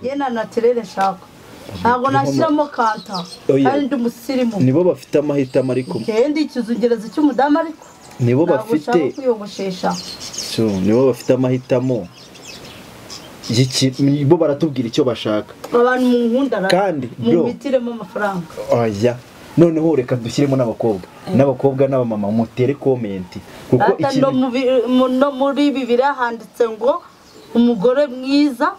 Ye na naturel nshaka. Ntabwo nashyiramo kanta kandi ndi umusirimu. Nibo bafite amahitamo ariko. Ndi ikizungerezi cy'umudamu ariko. Nibo bafite kwiyogoshesha. So nibo bafite amahitamo. Bo baratubwira icyo bashaka. Abantu mu nkunda kandi mubitiremo amafaranga. Oya. Noneho reka dushyiremo n'abakobwa. N'abakobwa n'abamama mutere comment kuko ikintu no muri Bibiliya handitse ngo umugore mwiza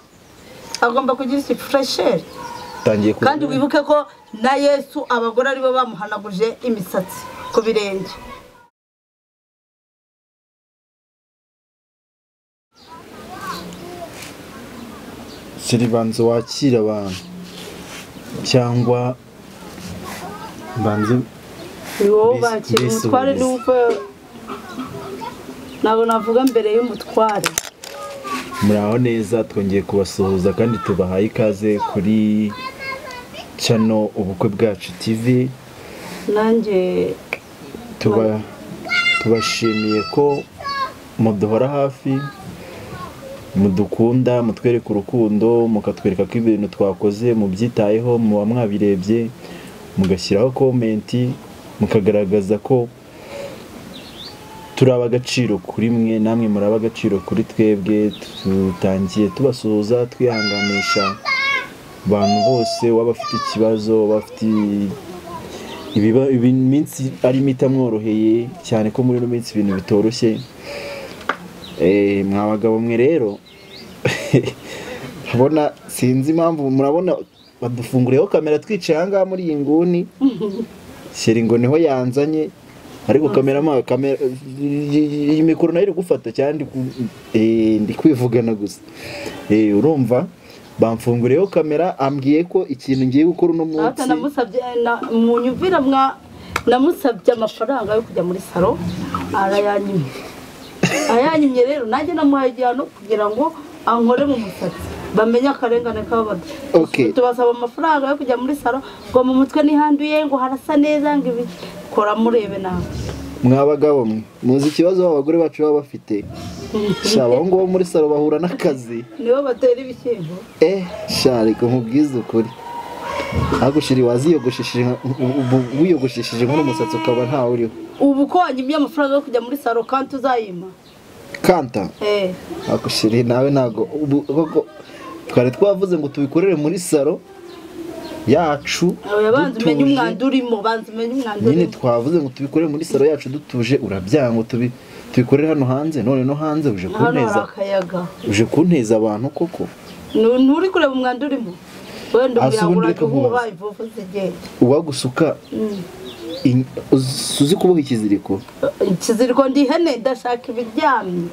agomba kugira isi fresher. Kandi wibuke ko na Yesu abagore aribo bamuhanaguje imisatsi ku birenge. Siribanzo wakira abantu cyangwa banze wowe bakira umutware n'uko ntabwo navuga mbere y'umutware. Muraho neza, twongeye kubasuhuza kandi tubahaye ikaze kuri channel Ubukwe Bwacu TV. Nanjye tubashimiye ko muduhora hafi, mudukunda, mutwereka urukundo, mukatwereka ko ibintu twakoze mubyitayeho, muba mwabirebye, mugashyiraho comment, mukagaragaza ko turaba agaciro kuri mwe, namwe muraba agaciro kuri twebwe. Tutangiye tubasuhuza, twihanganisha abantu bose waba afite ikibazo, bafite iminsi ari mitamworoheye cyane ko muri no minsi ibintu bitoroshye. Mwa bagabo mwe rero urabona sinzi impamvu murabona badufunguriyeho kamera twicaye aha ngaha muri iyi nguni. Sheri ngo niho yanzanye ariko kamera iyi mikoro nayo iri gufata cyane ndi kwivugana gusa. Urumva bamfunguriyeho kamera ambwiye ko ikintu ngiye gukora uno munsi. Namusabye munyumvira mwa namusabye amafaranga yo kujya muri salo arayanyimye. Ayanyimye rero nanjye namuhaye igihano kugira ngo ankore mu musatsi bamenye akarengane k'ababada. Tubasaba amafaranga yo kujya muri salo ngo mu mutwe nihanduye ngo harasa neza ngo ibikora murebe nawe. Mwa bagabo mwe muzi ikibazo abagore bacu baba bafite. Sha abahungu bo muri salo bahura n'akazi. Nibo batera ibishyimbo. Sha reka nkubwize ukuri. Agushiri waziyogoshesheje wiyogoshesheje nk'umusatsi umusatsi ukaba ntawe uriho. Ubu ko wanyimye amafaranga yo kujya muri salo kandi uzayima. Kanta? Agushiri nawe ntago ubu koko twari twavuze ngo tubikorere muri salo yacu. Banza umenye umwanda urimo, banza umenye umwanda urimo. Nyine twavuze ngo tubikorere muri salo yacu dutuje, urabyanga ngo tubikorere hano hanze. None no hanze uje kunteza. Uje kunteza abantu koko. Nturi kureba umwanda urimo. Wenda umuyaga uraguhuha ivuvu zigenda. Uwagusuka uzi kuboha ikiziriko? Ikiziriko ndi ihene ndashaka ibiryamye.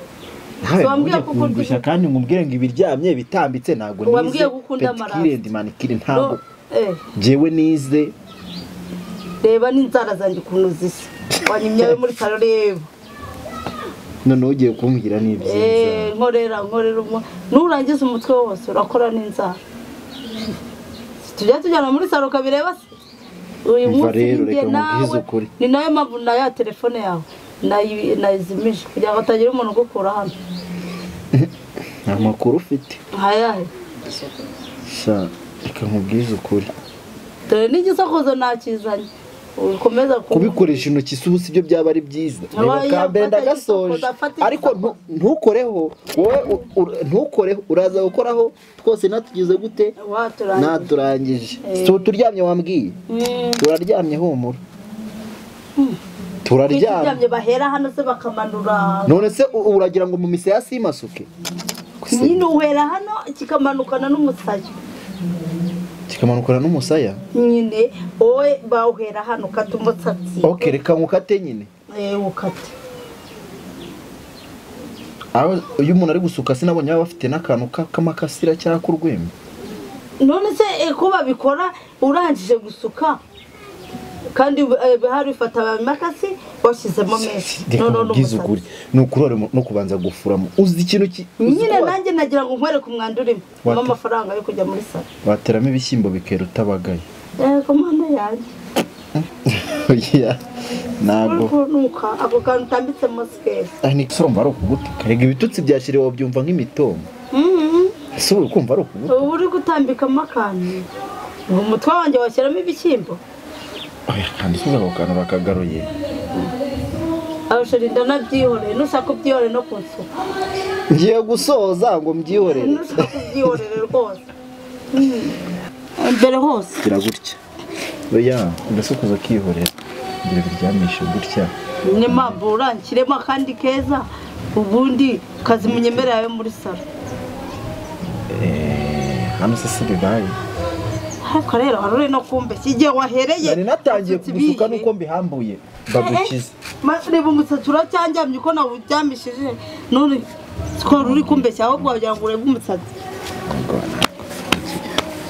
Wambwiye kukundushya kandi ngubwire ngo ibiryamye bitambitse ntago nize. Wambwiye gukunda amaraso. Pedicure and manicure ntago. Jewe nize. Reba n'inzara zanjye ukuntu zisa. Wanyimye muri salo reba. None ugiye kumbwira n'ibyiza. Nkorera nurangiza umutwe wose urakora n'inzara. Tujya tujyana muri salo kabireba se. Uyu munsi nawe ni nayo mpamvu na ya telefone yawe nayizimije kugira ngo hatagira umuntu ugukura hano. Nta makuru ufite. Ayahe? Sha reka nkubwize ukuri. Dore n'igisokozo nakizanye. Ukomeza kubikoresha intoki si ubu sibyo byaba ari byiza. Reba kambere ndagasoje ariko ntukoreho wowe, ntukoreho uraza gukoraho twose natugize gute naturangije. Si turyamye wambwiye turaryamye humura. Turaryamye bahera hano se bakamanura. None se uragira ngo mu misaya simasuke? Nyine uhera hano kikamanukana n'umusaya. Kikamanukana n'umusaya? Nyine wowe bawuhera hano ukata umusatsi. Okay, reka nkukate nyine. Ukate. Aho uyu umuntu ari gusuka sinabonye baba bafite n'akantu k'amakasira cyangwa k'urwembe. None se ko babikora urangije gusuka kandi hari bifata amakasi washyizemo menshi. None ubwize ukuri ni ukurore no kubanza gufuramo. Uzi ikintu nyine nanjye nagira ngo nkwereke umwanda urimo amafaranga yo kujya muri salo. Wateramo ibishyimbo bikera utabagaye. Yego mana yanjye. Ntabwo kunuka ako kantu utambitse mosikeri. Ni soromba ari ukugutuka. Rega ibitutsi byashyiriwe wabyumva nk'imitongo. Ese uri kumva ari ukubuta? Ubu uri gutambikamo akantu. Ngo umutwe wanjye washyiramo ibishyimbo. Oya kandi suza ako kantu bakagaruye. Aho chéri ndanabyihoreye, nushaka ubyihorere no kunsuka. Ngiye gusoza ngo mbyihorere. Nushaka ubyihorere rwose. Mbere hose. Gira gutya. Oya, ndasukuza kihorera. Ngira biryamishe gutya. Ni mpamvu uranshyiremo akandi keza ubundi kazimunyemerera yo muri salo. Hano se si bibaye. Ariko rero hari uri no kumbeshya igihe wahereye. Nari natangiye kugusuka nuko mbihambuye bagukize. Reba umusatsi uracyanjyamye uko nawuryamishije none twari uri kumbeshya ahubwo wagira ngo urebe umusatsi.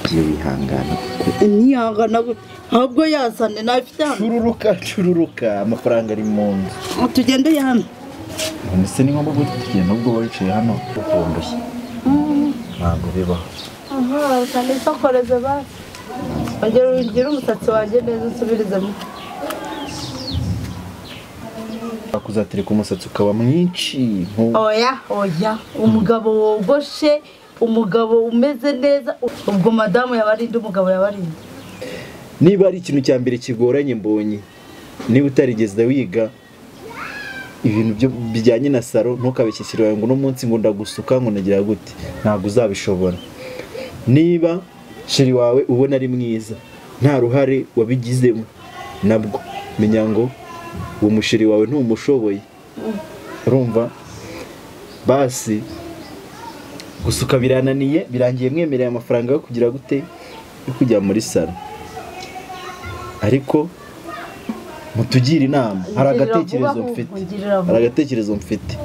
Ugiye wihangana. Nihangana gute? Ahubwo yazane nafite hano. Cururuka cururuka amafaranga ari mu nzu. Tugende hano. None se ni ngombwa guhita tugenda ubwo wicaye hano ukundushye. Ntabwo bibaho. Aha, kandi isokoreze basi. Ongera ugire umusatsi wanjye neza usubirizemo. Kuzatereka umusatsi ukaba mwinshi. Oya, oya, umugabo wogoshe, umugabo umeze neza, ubwo madamu yabarinde umugabo yabarinde. Niba ari ikintu cya mbere kigoranye mbonye, niba utarigeze wiga ibintu bijyanye na salo ntukabishyikire ngo uno munsi ngo ndagusuka ngo nagira gute, ntabwo uzabishobora. Niba chéri wawe ubona ari mwiza nta ruhare wabigizemo nabwo menya ngo uwo musheri wawe ntumushoboye. Urumva basi gusuka birananiye, birangiye mwemereye amafaranga yo kugira gute yo kujya muri salo. Ariko mutugire inama, hari agatekerezo mfite, hari agatekerezo mfite,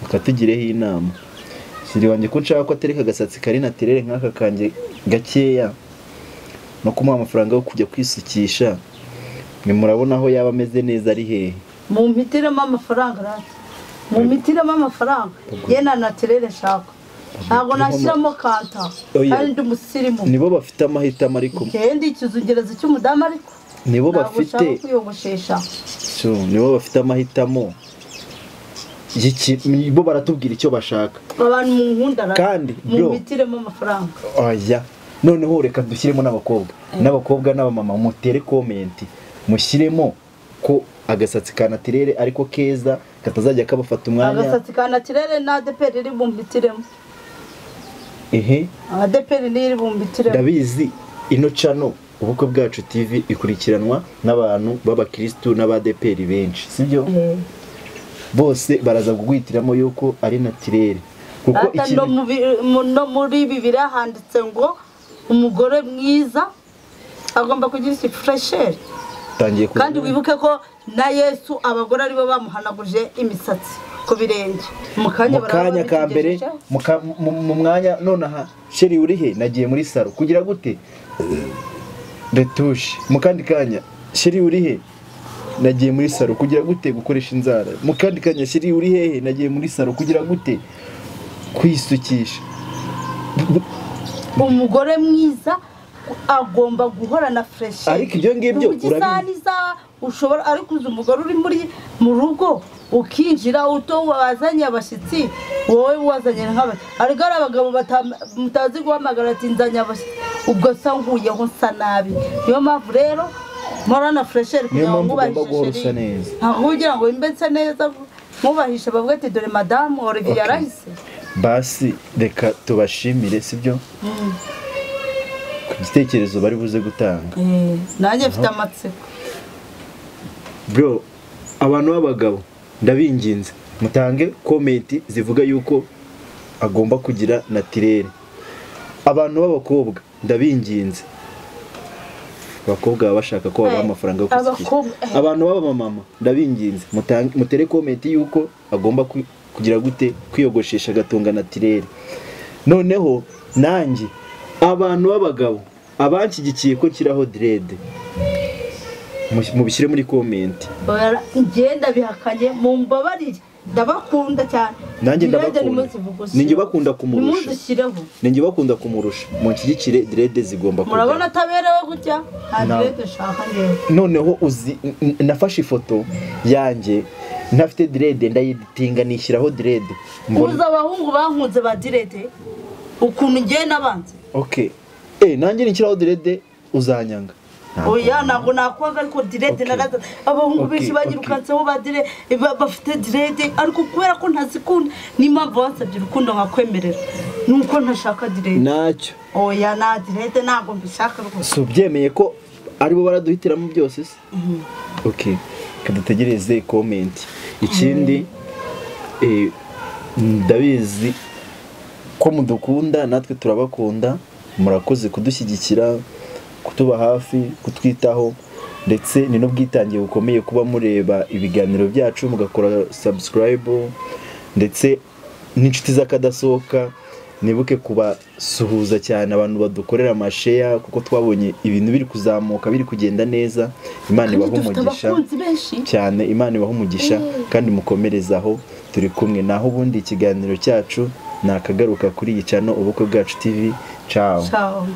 mukatugireho inama. Chéri wanjye ko nshaka ko atereka agasatsi kari naturel nk'aka kanjye gakeya no kumuha amafaranga yo kujya kwisukisha, mwe murabona aho yaba ameze neza ari hehe? Mumpitiremo amafaranga rata, mumpitiremo amafaranga ye na naturel nshaka, ntabwo nashyiramo kanta kandi ndi umusirimu. Nibo bafite amahitamo ariko ndi ikizungerezi cy'umudamu ariko nibo bafite kwiyogoshesha, nibo bafite amahitamo, bo baratubwira icyo bashaka. Abantu mu nkunda kandi mumpitiremo amafaranga. Oya, noneho reka dushyiremo n'abakobwa, n'abakobwa n'abamama mutere comment, mushyiremo ko agasatsi ka naturel ariko keza katazajya kabafata umwanya. Agasatsi ka naturel na ADPR iri bumpitiremo. Ehe, ADPR ni iri bumpitiremo. Ndabizi ino channel Ubukwe Bwacu TV ikurikiranwa n'abantu b'abakristu n'abadeperi benshi, sibyo? Bose baraza kuguhitiramo yuko ari naturel. Kuko ikintu no muri Bibiliya handitse ngo umugore mwiza agomba kugira fresher. Kandi wibuke ko na Yesu abagore aribo bamuhanaguje imisatsi ku birenge. Mu kanya ka mbere mu mwanya nonaha chéri uri he nagiye muri salo kugira gute retouche. Mu kandi kanya chéri uri he nagiye muri salo kugira gute gukoresha inzara. Mu kandi kanya chéri uri hehe nagiye muri salo kugira gute kwisukisha. Umugore mwiza agomba guhorana fresh. Ariko ibyo ngibyo urabizi ushobora ariko uzi umugore uri muri mu rugo ukinjira uto wazanye abashitsi wowe wazanye nk'aba ariko ari abagabo mutazi guhamagara ati nzanye abashitsi ubwo sa nkuyeho nsa nabi. Niyo mpamvu rero morana fresher kugira ngo ngubahishe neza, aho kugira ngo imbe neza mubahishe bavuga ati dore madame Olivier yarahise. Basi reka tubashimire, sibyo? Ku gitekerezo bari buze gutanga. Nanjye mfite amatsiko. Bro, abantu b'abagabo ndabinginze mutange comment zivuga yuko agomba kugira naturel. Abantu b'abakobwa ndabinginze, abakobwa bashaka ko babaha amafaranga yo kwisukisha. Abantu b'abamama ndabinginze mutere comment yuko agomba kugira gute kwiyogoshesha agatunga naturel. Noneho nanjye abantu b'abagabo abanshyigikiye ko nshyiraho dread mubishyire muri comment. Ngenda bihakanye mumbabarire, ndabakunda cyane. Nanjye ndabakunda, ninjye bakunda kumurusha, ninjye bakunda kumurusha. Munshyigikire dread zigomba kujya. Murabona ataberewe gutya nta dread nshaka ngewe. Noneho uzi nafashe ifoto yanjye ntafite dread ndayiditinga nishyiraho dread. Uzi abahungu bankunze ba dread Ukuntu ngiye nabanze. Okay, nanjye nikiraho direde uzanyanga. Oya ntabwo nakwanga, ariko direde naraza abahungu benshi banyirukanseho ba dire bafite direde, ariko kubera ko ntazikunda niyo mpamvu wansabye urukundo nkakwemerera, nuko ntashaka direde. Ntacyo. Oya nta direde ntabwo mbishaka rwose. Si ubyemeye ko aribo baraduhitiramo byose se? Okay, kadutegereze comment. Ikindi ndabizi ko mudukunda natwe turabakunda, murakoze kudushyigikira, kutuba hafi, kutwitaho, ndetse ni n'ubwitange bukomeye kuba mureba ibiganiro byacu mugakora subscribe, ndetse n'inshuti z'akadasohoka. Nibuke kubasuhuza cyane abantu badukorera amasheya, kuko twabonye ibintu biri kuzamuka biri kugenda neza. Imana ibahe umugisha cyane, Imana ibahe umugisha kandi mukomerezaho, turi kumwe. Naho ubundi ikiganiro cyacu nakagaruka kuri iyi channel Ubukwe Bwacu TV. Ciao. Ciao.